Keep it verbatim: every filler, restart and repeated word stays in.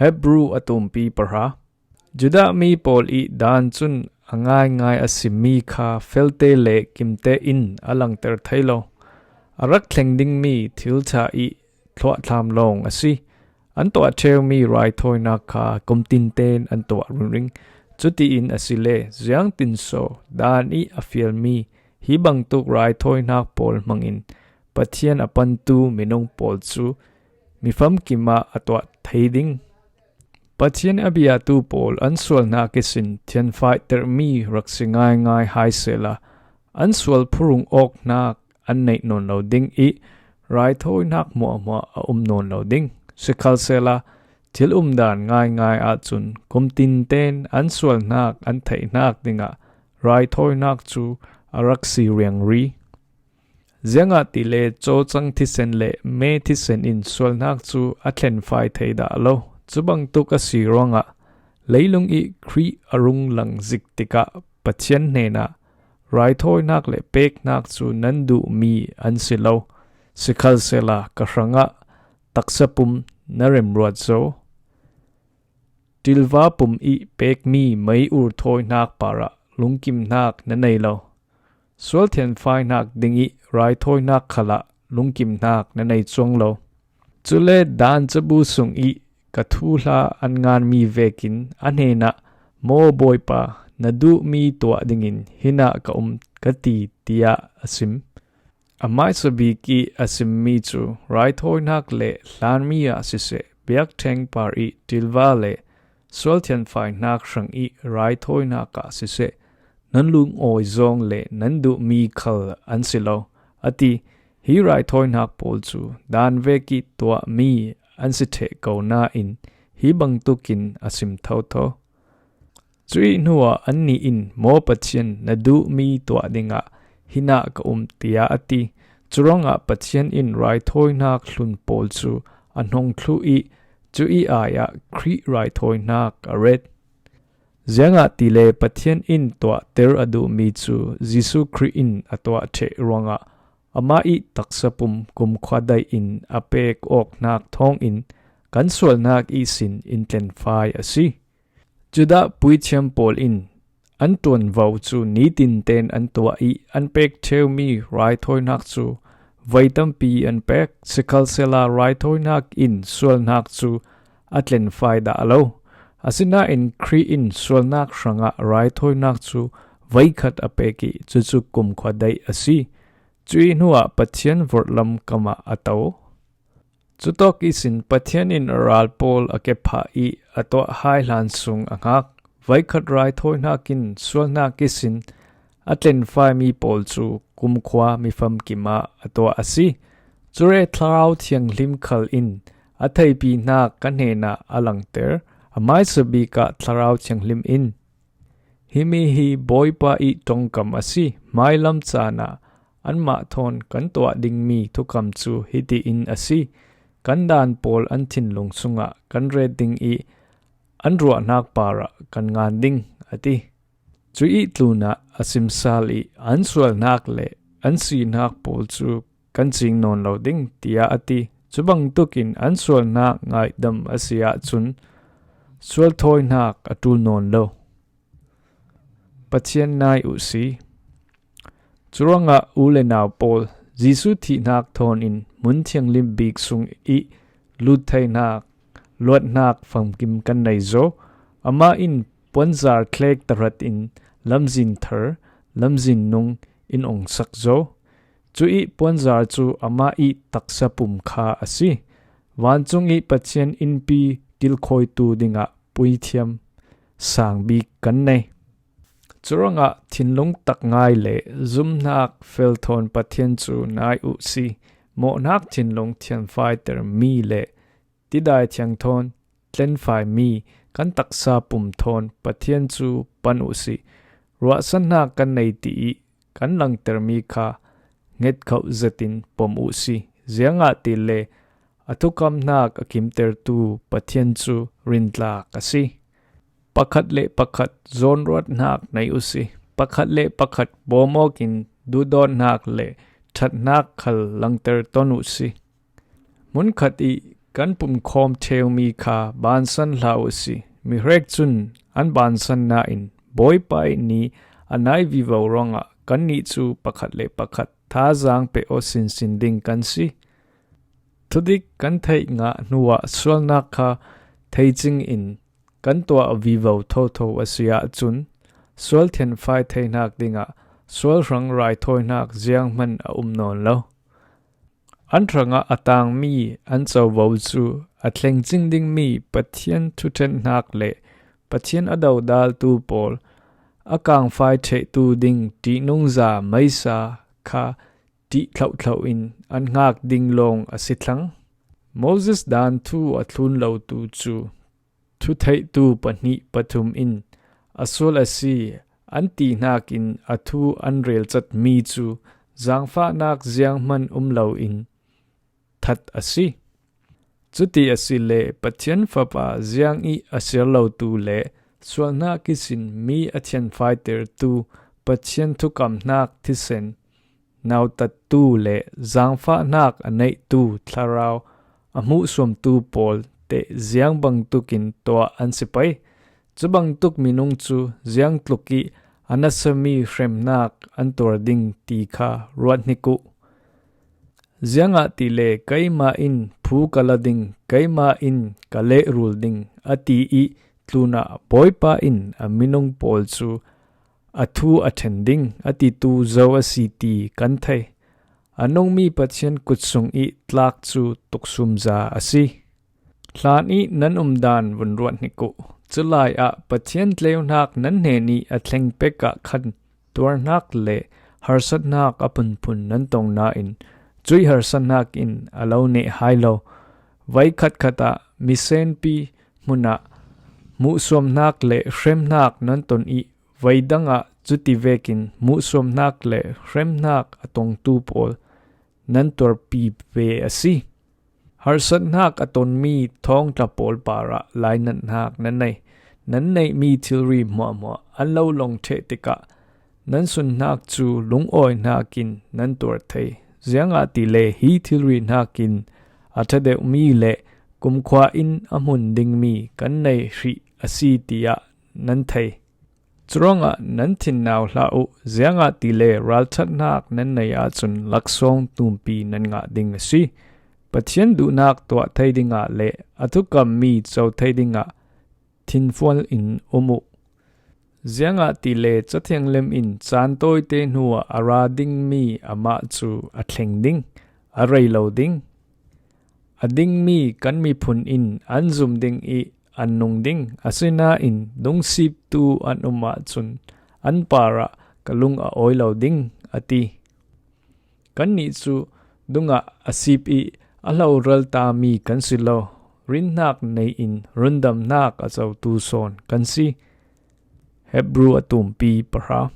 Hebru a tumpi pahra. Judah mi pawl ih dan cun a ngaingai a simmi kha felte le kimte in a langter thei lo. A rak thleng dingmi thil ṭha ih thluahthlam lawng a si. An tuah ṭheumi raithawinak kha kumtinten an tuah ringring. Cutiin a si le, ziangtinso dan ih a fialmi hi bangtuk raithawinak pawl hmangin Pathian a pantu minung pawl cu mi famkim ah a tuah thei ding? Pathian a biatu pawl an sualnak ihsin thianfaitermi rak si ngaingai hai sehla, an sual phurung awknak an neih nawn lo ding ih raithawinak hmuahhmuah a um nawn lo ding. Sikhalsehla, thil umdan ngaingai ahcun kumtinten an sualnak an theihnak dingah raithawinak cu a rak si riangri. Ziangahtile cawcang thisen le me thisen in sualnak cu a thlenfai thei dah lo. Cubangtuk a si ruangah leilung ih Khrih a rung lang zik tikah Pathian hnenah raithawinak le peknak cu nan duhmi an si lo. Sikhalsehla ka hrangah taksa pum na remruat zo. Ṭilva pum ih pekmi mei ur thawinak parah lungkimnak na nei lo. Sual thianfainak dingih raithawinak khalah lungkimnak na nei cuang lo. Cule dan cabu sung ih ka thuhla an nganmi vekin a hnenah, Maw Bawipa, na duhmi tuah dingin hinah ka um, ka ti, tiah a sim. A hmaisa bik ih a simmi cu raithawinak le hlanmi ah siseh, biakṭheng par ih ṭilva le sual thianfainak hrang ih raithawinak ah siseh, nan lungawi zawng le nan duhmi khal an si lo, a ti. Hi raithawinak pawl cu dan vek ih tuahmi an si ṭheh ko nain hi bangtukin a sim thotho. Cuih hnuah annih in, Maw Pathian, na duhmi tuah dingah hinah ka um, tiah a ti. Curuangah Pathian in raithawinak hlun pawl cu a hnong thluh ih cuih ai-ah Khrih raithawinak a ret. Ziangahtile Pathian in tuahter a duhmi cu Jesuh Khrih in a tuah ṭheh ruangah amah ih taksa pum kumkhua daih in a pek awknak thawngin kan sualnak ihsin in tlenfai a si. Judah puithiam pawl in an ṭuanvo cu nitinten an tuah ih an pek ṭheumi raithawinak cu voi tampi an pek. Sikhalsehla raithawinak in sualnak cu a tlenfai dah lo. Asinain Khrih in sualnak hrangah raithawinak cu voikhat a pek ih cucu kumkhua daih a si. Cuih hnuah Pathian vorhlam kamah a to. Cutawk ihsin Pathian in a ral pawl a kephah ih a tuah hai hlan sung a hngak. Voikhat raithawinak in sualnak ihsin a tlenfaimi pawl cu kumkhua mi famkim ah a tuah a si. Cule Thlarau Thianghlim khal in a theihpinak ka hnenah a langter. A hmaisa bik ah Thlarau Thianghlim in, Himi hi Bawipa ih ṭongkam a si. Hmailam caan ah anmah thawn kan tuah dingmi thukam cu hitiin a si: Kan dan pawl an thinlung sungah kan ret ding ih an ruahnak parah kan ngan ding, a ti. Cuih tlunah a simsal ih an sualnak le an sinak pawl cu kan cing nawn lo ding, tiah a ti. Cubangtuk in an sualnak ngaihdam a si ahcun sualthawinak a ṭul nawn lo. Pathian nai uh si. Curuangah u le nau pawl, Jesuh thihnak thawn in hmun thianghlim bik sung ih lut theinak, luatnak famkim kan nei zo. Amah in puanzar thlek tahratin lamzin thar, lamzin nung in ong sak zo. Cuih puanzar cu amah ih taksa pum kha a si. Vancung ih Pathian innpi ṭilkhawitu dingah puithiam sang bik kan nei. Curuangah thinlung tak ngai le zumhnak fel thawn Pathian cu nai uh si. Mawhnak thinlung thianfaiter mi le tidai thiang thawn tlenfaimi kan taksa pum thawn Pathian cu pan uh si. Ruahsannak kan nei ti ih kan langtermi kha ngetkhoh zetin pom uh si. Ziangahtile a thukamnak a kimtertu Pathian cu rintlak a si. Pakhat le pakhat zawnruatnak nei uh si. Pakhat le pakhat bawm awkin duhdawtnak le ṭhatnak khal langter ton uh si. Hmunkhat ih kan pumkhawm ṭheumi kha bansan hlah uh si. Mihrek cun an bansan nain Bawipa ih ni a nai vivo ruangah kannih cu pakhat le pakhat thazaang pe aw sinsin ding kan si. Thudik kan theih ngah hnuah sualnak kha theicing in kan tuah vivo thotho a si ahcun sual thianfai theinak dingah sual hrang raithawinak zianghman a um nawn lo. An hrangah a tangmi an covo cu a thlengcing dingmi Pathian thuṭhenhnak le Pathian a dodaltu pawl a kangfai ṭhehtu ding ṭihnungza meisa kha ṭih thlohthloh in an hngak ding lawng a si thlang. Moses daan thu a thlun lotu cu thutheihtu pahnih pathum in a sual a si an ti hnakin a thu an relcatmi cu zaangfahnak zianghman um loin that a si. Cuti asile Pathian Fapa ziang ih a siar lotu le sualnak ihsin mi a thianfaitertu Pathian thukamhnak thisen nautattu le zaangfahnak a neihtu thlarau a hmuhsuamtu pawl teh ziang bangtukin tuah an si pei. Cubangtuk minung cu ziangtluk ih a nasami hremnak an tuar ding ti kha ruat hnik uh. Ziangahtile keimah in phu ka la ding, keimah in ka lehrul ding, a ti ih tlunah Bawipa in a minung pawl cu a thu a ṭhen ding a titu zo a si ti kan thei. A nungmi Pathian kut sung ih tlak cu tuksumza a si. Hlan ih nan umdan vun ruat hnik uh. Culai ah Pathian tleunak nan hnen ih a thleng pek ah khan tuarnak le harsatnak a phunphun nan tong nain cuih harsatnak in a lo neh hai lo. Voi khatkhat ah misenpi hmun ah hmuhsuamnak le hremnak nan ton ih voi dang ah cuti vekin hmuhsuamnak le hremnak a tongtu pawl nan tuarpi ve a si. Harsatnak a tonmi thawngtla pawl parah lainatnak nan nei. Nan neihmi thilri hmuahhmuah an lo long ṭheh tikah nan sunnak cu lungawi hnakin nan tuar thei. Ziangahtile hi thilri hnakin a ṭha deuhmi le kumkhua in a hmun dingmi kan nei hrih a si tiah nan thei. Curuangah nan thin nau hlah uh, ziangahtile ralṭhatnak nan nei ahcun laksawng tumpi nan ngah ding a si. Pathian duhnak tuah thei dingah le a thukammi co thei dingah thinfual in um uh. Ziangahtile Cathiang Lim in caan tawite hnuah a ra dingmi amah cu a thleng ding, a rei lo ding. A dingmi kan miphun in an zum ding ih an nung ding, asinain dungsiptu an um ahcun an parah ka lung a awi lo ding, a ti. Kannih cu dungah a sip ih a hloral tami kan si lo, rinhnak nei in rundamnak a cotu sawn kan si. Hebru a tumpi pahra.